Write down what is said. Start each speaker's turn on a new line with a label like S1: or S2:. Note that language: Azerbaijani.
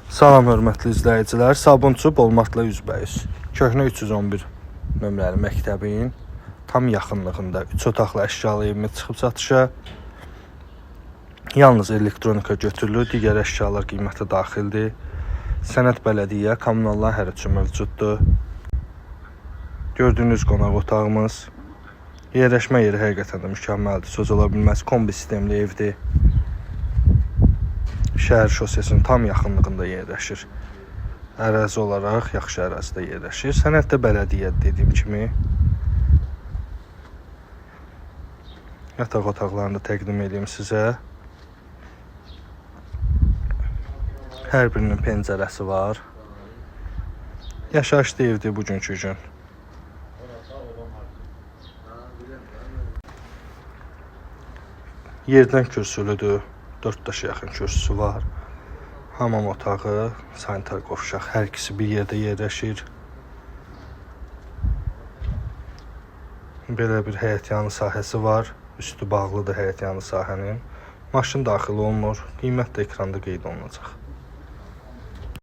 S1: Salam hörmətli izləyicilər. Sabunçu Bolmartla üzbəyüz. Köhnə 311 nömrəli məktəbin tam yaxınlığında 3 otaqlı əşyalı evimiz çıxıb satışa. Yalnız elektronika götürülür, digər əşyalar qiymətə daxildir. Sənəd bələdiyyə, kommunallar hər üçün mövcuddur. Gördüyünüz qonaq otağımız. Yerləşmə yeri həqiqətən də mükəmməldir. Söz ola bilməz. Kombi sistemli evdir. Şəhər şosesinin tam yaxınlığında yerləşir. Ərazi olaraq yaxşı ərazidə yerləşir. Sənəd də bələdiyyə dediyim kimi. Yataq otaqlarını da təqdim edeyim sizə. Hər birinin pəncərəsi var. Yaşayışlı evdir bugünkü gün. Yerdən kürsülüdür. 4 daşa yaxın kürsüsü var. Hamam otağı, sanitar qovşaq hər ikisi bir yerdə yerləşir. Belə bir həyətyanı sahəsi var. Üstü bağlıdır həyətyanı sahənin. Maşın daxil olmur. Qiymət də ekranda qeyd olunacaq.